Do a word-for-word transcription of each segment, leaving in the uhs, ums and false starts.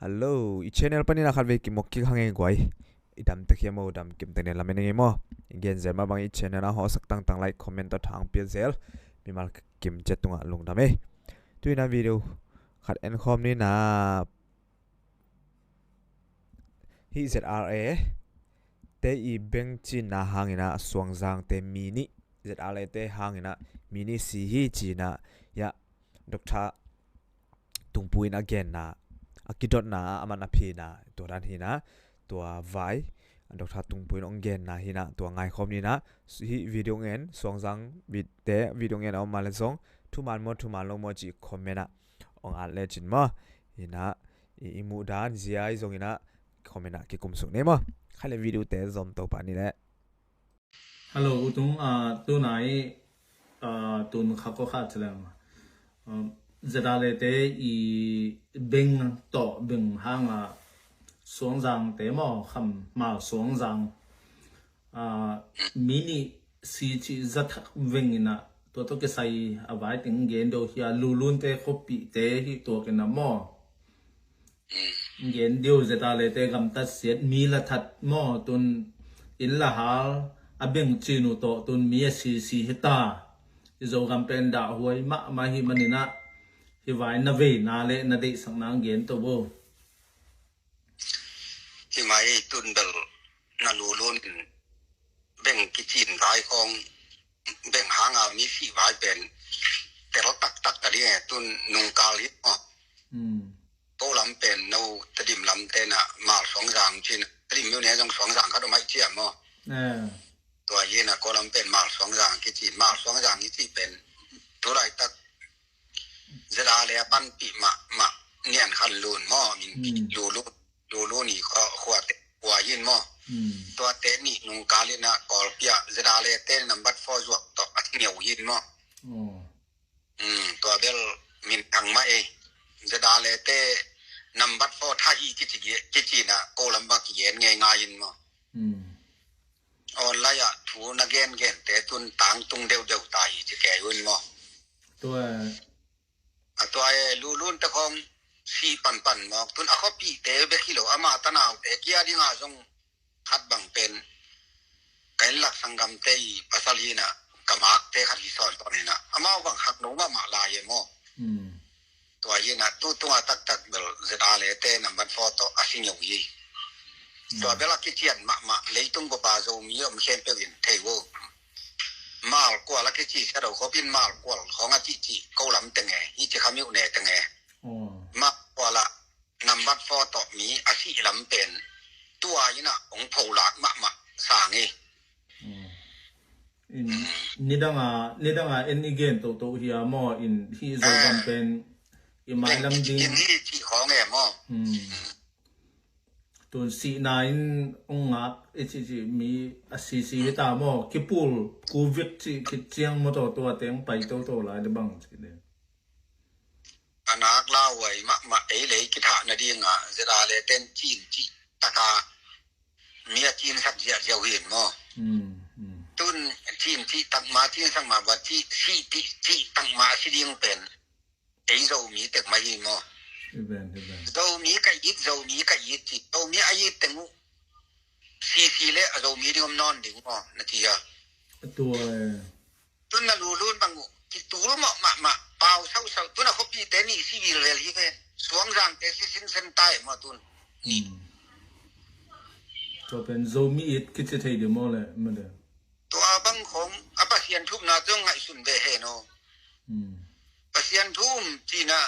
Hello, i channel panin a khatvei kimawk kik hang ei guai. I dam tek hiam maw, dam kim tek ne lamen ei maw. I gen zel mah bang i channel a hawhsak tangtang like, comment tawh thang pia zel. Mimal kim ciat tungah lungdam ei. Tu-in a video khat en khawm ni na. Hih Z R A te i beng cinna hangin a Suangzang te mi nih, Z R A te hangin a mi nih si hi cih na, ya, Doctor Tungpu in a genna, a kidotna, a man a phina, tua dan hi na, tua vai, Doctor Tungpu in hong genna hi na, tua ngaikhawm ni na, hih video ngen, Suangzang vid-, te video ngen a om mah le zong, thuman maw, thuman lo maw cih comment ah hong at lecin maw. Hi na, i, i muh dan zia i zongin a comment ah kikum suk ni maw. Khai le video te zom to pah ni le. Hello, u tung, ah, tu nai, ah, tun kha ko kha chaleng. Ah, Z R A te i beng tawh beng hang a Suangzang te maw, kham mal Suangzang. Ah, mi nih si cih za thak veng in a, tua tawh kisai a vai teng gen deuh hi a, Lulun te khuapih te hi tuak in a maw. Gen deuh Z R A te gamtat siat, mi la that maw, tun inn la hal, a beng cin uh tawh tun mi a si si hi ta. I Zogam pen dah huai mahmah hi manin a, hi vai na veina le na deihsakna gen to bo. Hi mai tun bel na Lulun in beng kicin vai khawng, beng hang a mi si vai pen tel taktak ka ding e, tun nungkal hi maw. Hmm. Ko lam pen no Tedim lam te na mal Suangzang cin, Tedim miu ne zong Suangzang khat om ai cia maw. Eh. Tua hi na ko lam pen mal Suangzang kici, mal Suangzang kici pen tu laitak Z R A le a panpih mahmah Nian Khan Lun maw, min, hmm, Lulun, Lulun i khua, khua te, khua hin maw. Hmm. Tua te nih nungkal in a Kawlpi ah Z R A le te number four zuak tawh a ngeu hin maw. Oh. Hmm, tua bel min thang mah ei. Z R A le te number four tha hi kici, kici na ko lam bang kigen ngei ngai in maw. Hmm. Online ah thu na gen gen te tun tangtung deuhdeuh ta hi ci kei un maw. Tua. A tua e, Lulun te khawng si panpan maw. Tun a khuapih te bek hi lo, ama tanau te kia ding a zong khat bang pen ka inn lak sanggam te i pasal hi na, ka mak te khat hi sawn sawn hi na. Amau bang khak no mahmah lai e maw. Hmm. Tua hi na, tu tunga taktak bel Z R A le te number four tawh a si ngeu hi. Hmm. Tua bel a kician mahmah, leitung ko pa Zomi om khempeuh in thei vo. Malkual a kici sia do khop in Malkual khawng a cici ko lam teng e, hi ci kha miuh ne teng e. Oh. Malkual a number four tawh mi a si lam pen tua in a hong pholak mahmah sang hi. Oh. In, nidanga, nidanga en i gen toto hi a maw, in hi Zogam pen i mailam ding. In hi ci khawng e maw. Hmm. Tun sihna in hong ngak i ci ci mi a sisi hi ta maw, kipul kuvik ci khit ciang maw, tua tua teng pai toto lai le bang ci ding. A nak lauhuai mahmah ei lei kithah nadinga Z R A le ten cin cih taka mi a cinsak ziahziah uh hin maw. Hmm, hmm. Tun cin cih takma cinsak ma bua cih sih tih cih takma a si ding pen ei Zomi tek mah hi maw. Hi ven, hi ven. Zomi ka it, Zomi ka it cih, Zomi a it teng uh sisi le a Zomi ding om nawn ding maw na ci a. A tua e. Tun na Lulun bang uh kitul mawh mahmah, pau sausau, tun a khuapite nih si vilvel hi ve. Suangzang te si sinsen tai maw tun. Hmm. Tua pen Zomi it kici thei ding maw le, maw le. Tua bang khawng a Pasian thupna zong ngaihsun ve hen aw. Hmm. Pasian thu um cihna,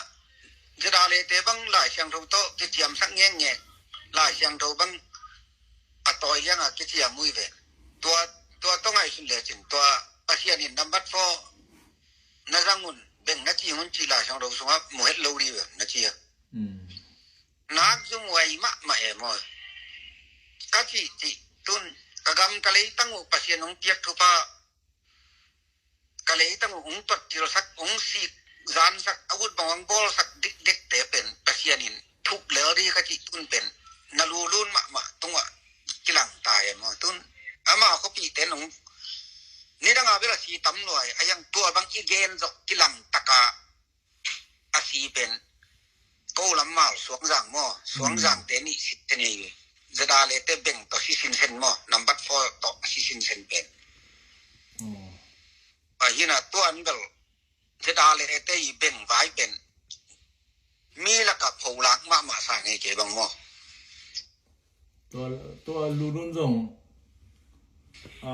Z R A le te bang Lai Siangtho tawh kiciamsak ngekngek, Lai Siangtho bang a tawi lianga kiciam uh hi ve. Tua, tua tawh ngaihsun lecin, tua Pasian in number four na zang un, beng na cing un cih Lai Siangtho sungah mu het lo ding ve na ci a. Hmm. Nak zumhuai mahmah e maw. Ka cih cih tun ka gam ka leitang uh Pasian hong piak thupha, ka leitang uh hong tuat tilsak, hong sik zansak, a ut bang hong bawlsak dikdikte pen Pasian in thup lel ding ka cih tun pen na Lulun mahmah tungah kilang ta e maw. Tun ama khuapihte in hong nidanga bel a si tam luai, a hiang tua bang i gen zok kilang taka a si pen Ko lam mal Suangzang maw, Suangzang te nih si te nei. Zedale te beng tawh si sinsen maw, number four tawh si sinsen pen. Ahi na tuan bel Zedale te i beng vai pen mi lakah pholak mahmah sa ngei kei bang maw. Tua, tua Lulun zong, a,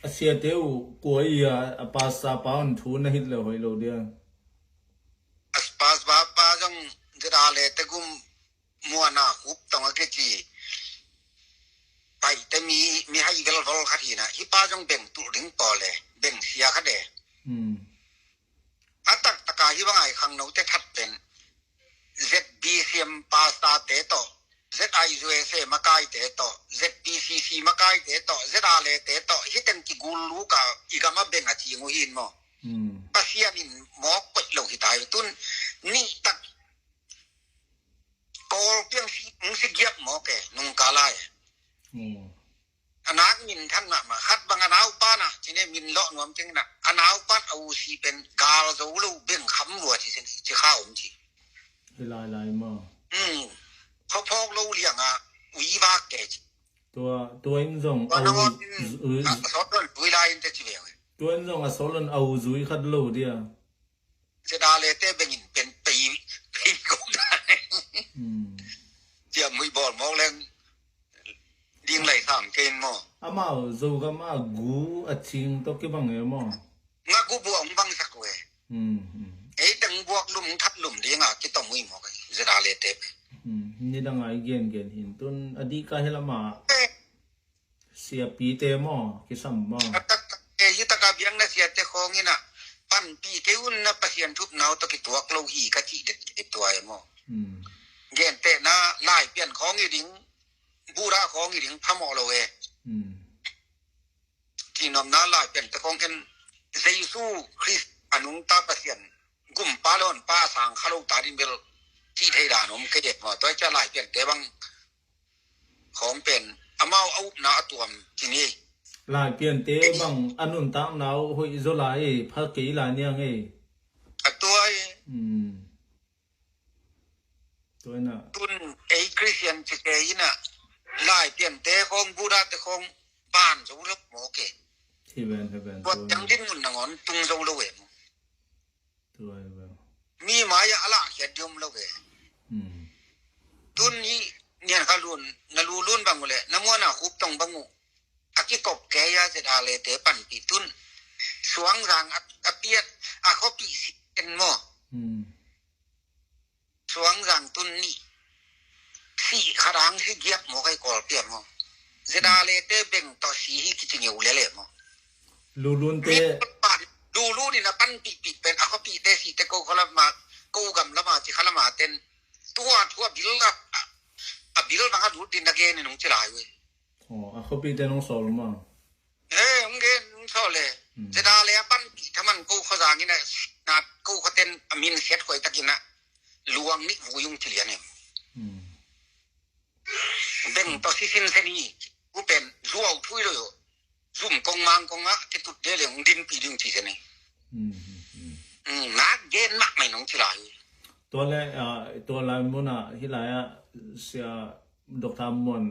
a siate uh kua i a, a pastor pa on thu na hit le hoih lo dia. A pastor pa zong Zedale te gum Muana Khup Tong a kici paite mi, mi hai gelvol khat hi na, hi pa zong beng tul ding pawl e, beng sia khat e. A taktak a hi bang ai khangno te that pen Z B C M pastor te tawh, Z I U S A makai te tawh, Z P C C makai te tawh, Z R A te tawh, hi teng kigul luk a i gam a beng a cing uh hin maw. Pasian in mawk koih lo hi tai tun nih tak Kawl piang si, hong si giap mawk e, nung ka lai. A nak min than mahmah, khat bang a naupa na, cine min lawh nuam cing na, a naupa a u si pen gal zo lo beng kham lua ci sen ci kha om ci. Hi lai lai maw. Kho phawk lo liang a ui vak ke ci. Tua, tua in zong a u zui, a sawt lon zui lai in te ci ve. Tua in zong a sawt lon a u zui khat lo dia. Zedale te bengin pen pei, pei kong dai. Cia mui bawl mawk leng ding lai sam kein maw. Amau Zogam a gu a cing tawh kibang e maw. Nga gu buak hong bangsak uh e. Ei teng buak lum that lum ding a kitawm ui mawk e. Zedale te pen. Nidang a i gengen hin tun a dih ka hi lam a. Siapite maw, kisam maw? A taktak e, hi taka biakna siate khawng in a panpih kei un na Pasian thupna uh tawh kituak lo hi ka cih det kei tua e maw? Gentehna Laipian khawng hi ding, Buddha khawng hi ding phamawh lo e. Cihnopna Laipiante khawng en Jesu Khrist a nungta Pasian gumpa le honpa a sang kha lo ta ding bel cih thei dan om kei e maw? Tua hi cia Laipiante bang khawng pen amau a upna a tuam ci ni. Laipiante bang a nuntakna uh hoih zaw lai e, pha kei lai niang e. A tua e. Tua ina. Tun ei Christian ci kei ina Laipiante khawng Buddha te khawng ban zo lo mawk e. Hi ven, hi ven. Tua ciang dinmun nangawn tung zo lo e maw. Mi mai-ah a lahkhiat ding om lo ve. Tun i nian kha lun, na Lulun bang uh le na Muana Khup Tong bang uh a kikop kei a zet a lete panpih tun Suangzang a, a piat a khuapih si en maw. Suangzang tun nih sih khat ang si giap maw kai Kawlpi ah maw. Zedale te beng tawh si hi kici ngeu lele maw. Lulun te. Lulun in a panpihpih pen a khuapihte sihte ko khalam ah, ko gam lam ah ci khalam ah ten tua thu a bil a, a bil bang a lut din a gen in hong ci lai uh. A khuapihte nong sawl maw. Eh, hong gen hong sawl le. Zedale a panpih thaman ko khuazang in a na ko khuaten a min siat khuai takin a luang nih vui hong ci lian e. Beng tawh sisin seni u pen zuau thui lo yo. Zum kong mang kong ah kitut de le hong dinpih ding ci seni. Nak gen mahmah in hong ci lai. Tua le, ah, tua lai mun ah hi lai ah sia Doctor Muan,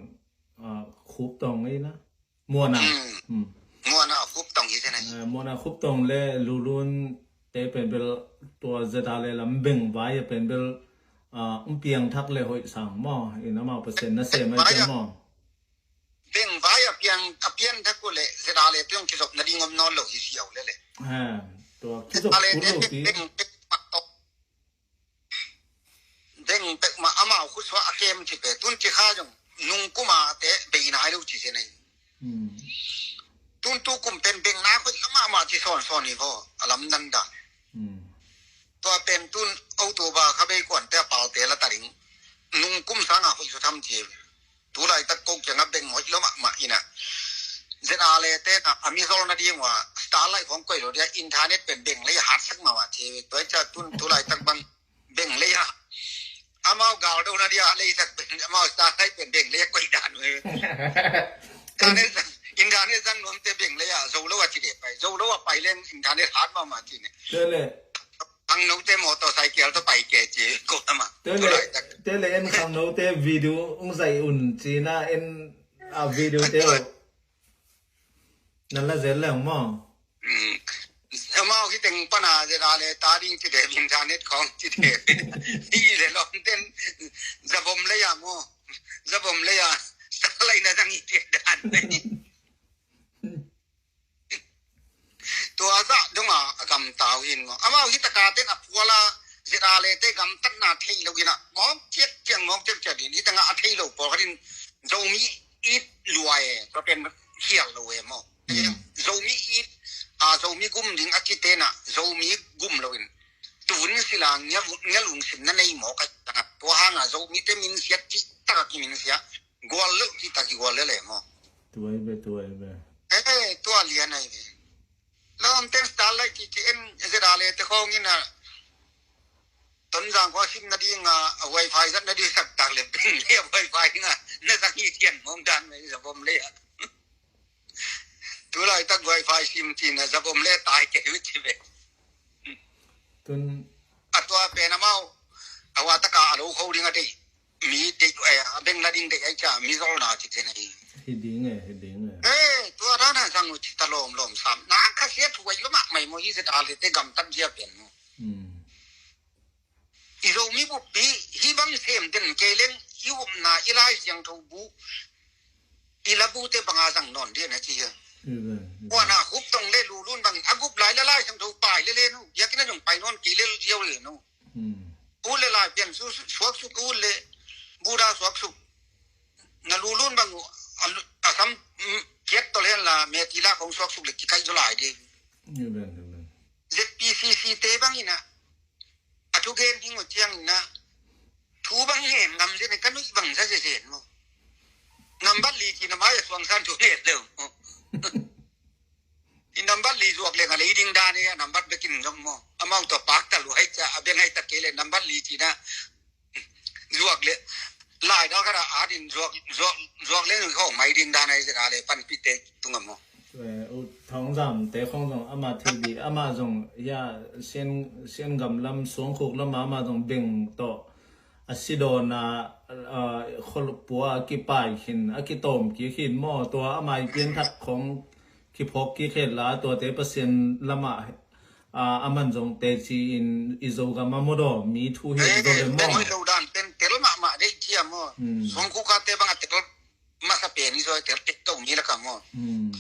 ah, Khup Tong ei na. Muana. Muana Khup Tong hi sene. Muana Khup Tong le Lulun te pen bel tua zeta le lam beng vai a pen bel, ah, um piang thak le hoih sang maw. In amau Pasian na sem ai piang maw. Beng vai a piang, a piang thak uh le zeta le piang kizop na ding om nawn lo hi siau le le. Tua kizop zeta le un te lo pi. Beng, beng, beng mak tawh. Beng pek mah amau khutsuah a kem ci pe tun ci kha zong nungkuma te bei nai lo ci se nei. Tun tu kum pen beng na khut lamah mah ci sawn sawn i vaw a lam nan dan. Tua pen tun October kha bei kuan te a pal te la ta ding nungkum sanga khut su tham ci. Tulaitak ko kiangah beng hoih lo mahmah inah. Zet a le te na a mi zol na ding ua Starlight khong koih lo dia internet pen beng lei hat sak mahmah thei ve. Tua cia tun tulaitak bang beng lei ha. Amau gal do na dia lei sak pen amau Starlight pen beng lei koih dan ve. Internet zang, internet zang nuam te beng lei a zo lo a ci de pai. Zo lo a pai leng internet hat mahmah ci ne. Tele. Khangnote motorcycle tawh pai kei ci ko ama. Tua le, tua laitak, tua le en khangnote video ung zai un cina en a video te o. Nan la zel leng maw? Mm. Amau hi teng pana zet a le ta ding ci de, internet khong ci de. Hi le lom ten zabom le ya maw? Zabom le ya. Sa lai na zang i ti dan. Tua zah donga a gamtau hin maw? Amau hi taka ten a puala zet a le te gamtatna thei lo ina mawk ciat ciang mawk ciat ciat in hi tanga a thei lo pawl khatin Zomi it luai e, tua pen khial lo e maw? Mm. Zomi it a Zomi gum ding a ci tena Zomi gum lo in tun sila ngia lungsim na nei mawk a tanga tua hanga Zomi te min siat ci taka ki min sia gual lo ci taki gual le le maw? Tuai be, tuai be. Eh, tua lian ai be. Lawm ten star lai ki ki en zet a le te khong ina Tonzang khua sim na ding a wifi zat na ding sak tak le ping le wifi nga na zang hi tian mong dan mai zabom le a. Tulai tak wifi sim ti na zabom le tai ke wi ti be. Tun a tua pen amau a wa taka a lo kho ding a dei. Mi dei a beng la ding dei ai cha mi zol na ti te na ding. Hi ding e, hi ding e. Eh, tua dan a zang u ci ta lom lom sam na ka sia thuai lo mak mai mo hi zet a le te gamtat zia pen mo. Mm. I Zomi buppi hi bang sem den kei leng i upna i Lai Siangtho bu i la bu te banga zang non dia na ci hia. Amen, amen. Wana hup tong le lulun bangin a gup lai le Lai Siangtho pai le le nu. Bia kina jong pai non kei le ziau le nu. Hmm. U le lai pian su, su, suak suk u le Buddha suak suk. Na lulun bang u a lu-, a sam, mm, kiat tol hen la me ti la kong suak suk le kikai zo lai di. Amen, amen. Z P C C te bang ina. A thu gen ding uh ciang na thu bang ngen ngam zen ka nuih bang sa zen zen maw? Nambat li ci na mai a suang san thu ngen lo maw? I nambat li zuak le nga le i ding dan e a nambat bekin zong maw? Amau tua pak ta lu hai ca a beng hai ta kei le nambat li ci na zuak le lai dal khat a at in zuak, zuak, zuak le nui khong mai ding dan ai zek a le panpite tunga maw? Eh, u Thawngzam te khong zong ama thei di, ama zong hia Sian, Sian gam lam Suangkhuk lam ama zong beng tawh a si dawn a, a, khualpua a kipai khin, a kitawm kik khin maw? Tua ama i pianthak khong kiphawk kik het la, tuate Pasian lamah, a, a man zong teci in i Zogam a mawdaw mi thu hi zo le maw? Pen hoih lo dan pen tel mahmah deih cia maw? Hmm. Suangkhuk a te bang a tel masa pen i zoi tel tek to mi la ka maw? Hmm.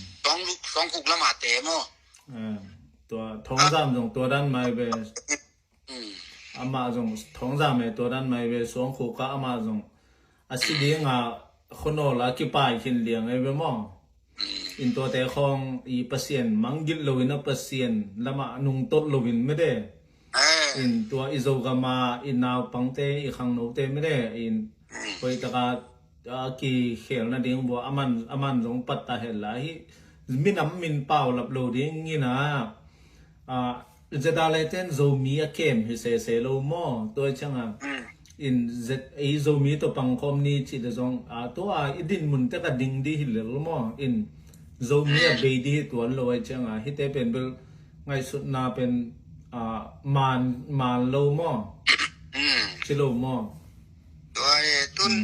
Suangkhuk lama te maw? Eh, tua Thawngzam zong tua dan mai ve. Hmm. Amah zong Thawngzam e tua dan mai ve Suangkhuk a amah zong a si ding a khuanawl a kipai khin liang e ve maw? Hmm. In tuate khawng i Pasian manggilh lo in a Pasian lamah nungtolh lo in mede. Eh. In tua i Zogam a i naupangte i khangnote mede in hoih taka a kikhel nading bua a man, a man zong patta het la hi minam min paulap lo ding ina, a, zeda le ten Zomi a kem hi sese lo maw? Tua cianga in zet ei Zomi tawh pangkhawm ni cih le zong, a, tua i dinmun tek a ding di hi lel maw? In Zomi a bei di hi tuan lo ai cianga hite pen bel ngaihsutna pen, a, man, man lo maw? Ci lo maw? Tua e tun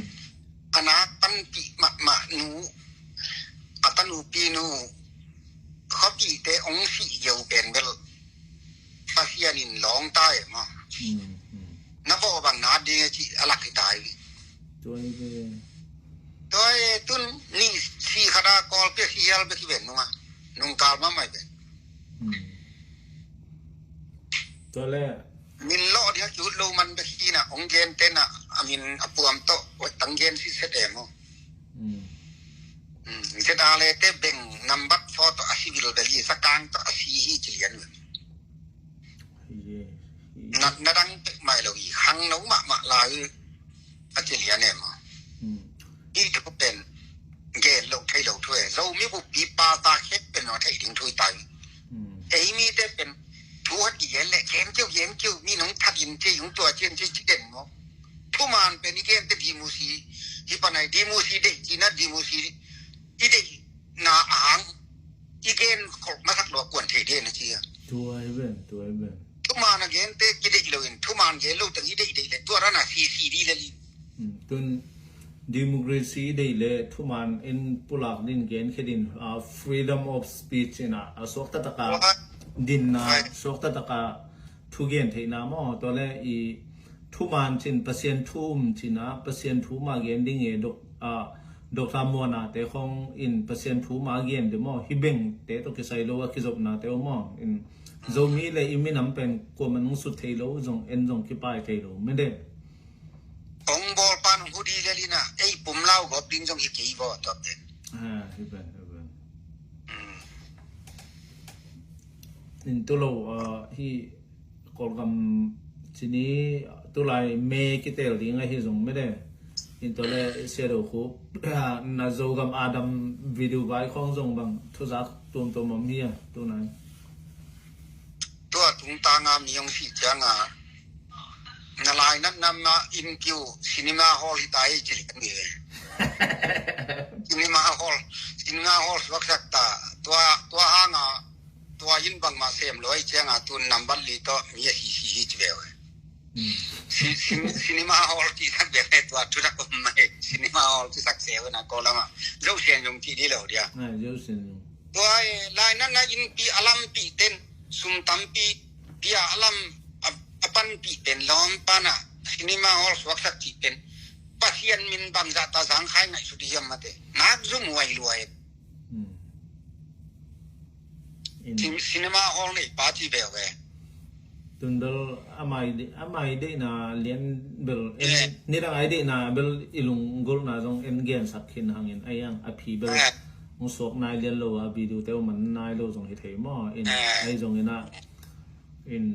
a nak panpih mahmah nu a tanu pinu khuapihte ong sih geu pen bel Pasian in lawng ta e maw? Na vawh bang na ding e cih a lak hi ta hi. Tua e tun ni si khata kawl pia si hial bek hi ven nunga nungkal mamai pen. Tua le min lawh ding a kiut lo man bek hi na ong gen tena a min a puam tawh tang gen si set e maw? Zeta le te beng nambat photo a si vil bek hi sakang tawh a si hi ci lian ve. Na dang pek mai lo hi khang no mahmah lai a ci lian e maw? Hi thu pen gen lo thei lo thu e Zomi buppi pa ta khet pen no thei ding thu i tai. Ei mi te pen thu hat i gen le gen kiu gen kiu mi nong that in ci yung tua cien ci ci den maw? Thuman pen i gen te dimusi hi panai dimusi dei ci na dimusi i dei na ahang i gen khol masak lo kuan thei den na ci a. Tua i ben, tua i ben. Thuman a Gente kideih lo in, thuman gen lo teng i deih deih le, tua rana sisi di le li. Hmm, tun democracy i deih le, thuman in pulak din gen khedin, ah, freedom of speech ina, a suak tataka dinna, suak tataka thugen theihna maw, tua le i thuman cin Pasian thu um cina, Pasian thu ma gen ding e, dok, ah, Doctor Muana te khong in Pasian thu ma gen de maw, hi beng te to kisai lo a kizopna te maw, in Zomi le i minam pen kuaman hong sut thei lo, zong en zong kipai thei lo, mede. Hong bawl pan hong hudi le lina, ei pum lau gop ding zong hi kei vo to pen. Ah, hi pen, hi pen. In tu lo, ah, hi Kawlgam cini tulai me kitel ding ahi zong mede. In tua le Sia Do Khup, na Zogam Adam video vai khong zong bang thuzak tuamtuam om hi a, tunai. Tua tungtanga mi hong si cianga na lainat nama in kiu cinema hall hi ta hi ci lian ni ve. Cinema hall, cinema hall suaksak ta. Tua, tua hanga tua in bangmah sem lo ahi cianga tun nambat li tawh mi a hi hi hi ci ve ve. Hmm. Ci-, cin-, cinema hall cihsak bek le tua thutak om mai. Cinema hall cihsak se uh na ko lama. Zo sian zong cih di lo dia. Ai, zo sian zong. Tua e, lainatna innpi a lampih ten, sum tampi pia a lam a, a panpih ten lawm pana cinema hall suaksak cih ten Pasian min bangzah ta zangkhai ngaihsut i hiam mate. Nak zum huai luai. Hmm. In cin-, cinema hall nei pa ci beu ve. Tun bel amai de-, amai deihna lian bel, en, eh, nidang ai deihna bel i lunggulhna zong en gensak khin hangin, ai ang a phi bel, eh, hong suak nai lian lo a, video te uh man nai lo zong hi thei maw, in, eh, ai zong ina, in,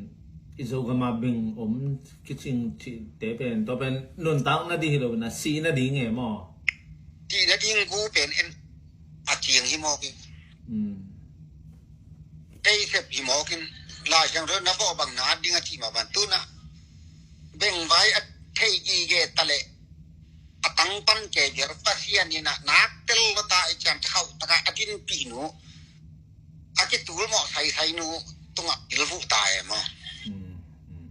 i Zogama bing om kicing cih te pen, tua pen nuntak na ding hi lo, na sih na ding e maw. Sih na ding gu pen en a ciang hi maw bing. Hmm. Tei sep hi mawkin Lai Siangtho na vawh bang na at ding a cih mah ban tuna bengvai a thei gige ta leh a tang pan kei bial Pasian in a nak tel lo ta i cian khauh taka a dinpih nu a kitul mawh saisai nu tungah pilvuh ta e maw. Hmm, hmm.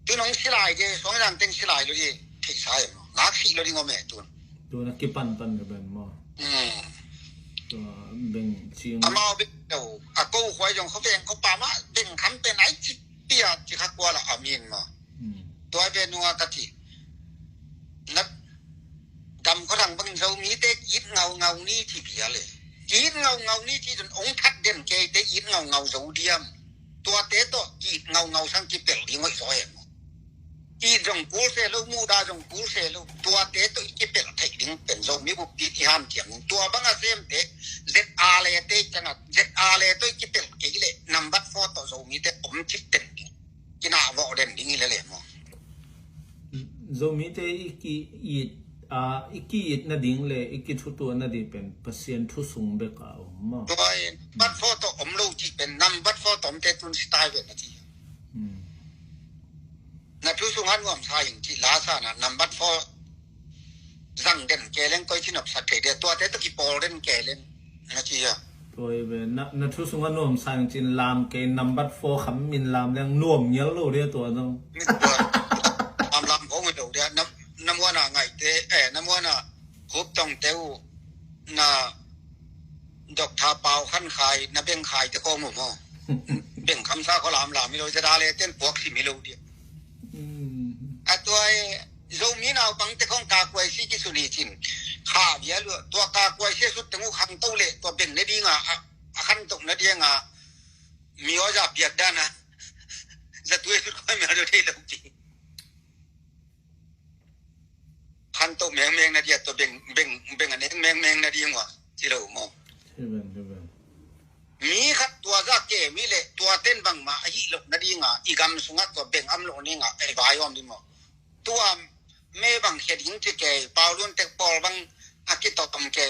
Tun hong silai de, suang zang teng silai lo de, theihsa e maw. Nak sih lo ding om e tun. Tun a kipan pan ka ben maw. Hmm. Tua beng cing. Amau beng lo. A ko huai zong kho beng kho pa ma beng kham pen ai ci pia ci kha kua la amin ma. Hmm. Tua beng nua ka ci. Na dam kho dang bang Zomite it ngau ngau ni ci bia le. It ngau ngau ni ci zon ong that den ke te it ngau ngau zo diam. Tua te to it ngau ngau sang ki pel di ngoi zo em. I zong kul se lo, muda zong kul se lo. Tuate to i kipelh theih ding pen Zomi buppi i han ciangin tua bang a semte Z R le te ciangah Z R le to i kipelh kei leh nambat four to Zomite om cip den ding. Kinah vawh den ding i lele maw. Zomite i ki-it, a, i ki-it nading le i kithutuah nading pen Pasian thu sung bek a om maw. Tua in nambat four to om lo cih pen nambat four to omte tun sitai ve na ci. Hmm. Na thu sungah nuamsa ing ci lasa na nambat four zang den keleng koi ci nopsak thei dia tuate to kipawl den keleng na ci a. Tua i ve na, na thu sungah nuamsa ing cin lam kei nambat four kham min lam leng nuam ngial lo dia tua zong. Lam lam hong lo dia na, na muana ngaite, eh, na muana Khup Tongte uh na Doctor Pau Khan Khai na beng khai te khong uh maw. Beng khamsa kho lam lam i lo zeda le ten puak sim i lo dia. Hmm. A tua e Zomi naupang te khong kakuai si kisun hi cin. Kha bia lua tua kakuai si a sut teng uh khang to le tua beng ne dinga a, a khan to na dinga mi aw za piak dana. Za tu e sut khoi mi a do thei lo ti. Khanto mengmeng na dia tua beng, beng, beng a nek mengmeng na ding ua ci lo maw. Hi ben, hi ben. Mi khat tua za ke mi le tua ten bangmah a hih loh na dinga i gam sungah tua beng am loh ninga ei vai om ding maw. Tua me bang khia ding ci ke Paulun tek pawl bang a kitom ke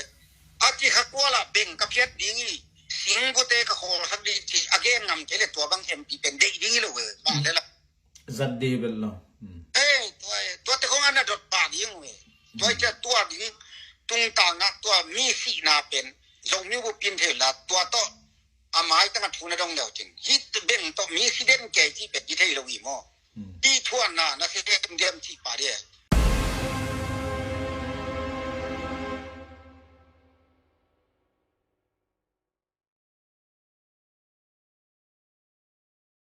a ci kha kuala beng ka phiat ding i sing kute ka khawlsak ding ci a gen ngam ke le tua bang M P pen deih ding i lo e bang le la. Zat dih bel lo. Hmm. Eh, tua, tua te khong ana dot pah ding uh e. Tua, hmm, cia tua ding tungtang ah tua mi sihna pen Zomi bup in thei la tua tawh a maitang a thu na dong leu cin, hih beng tawh mi si den kei cih pen i thei lo hi maw? Hih thuanna na si den dem cih pa de.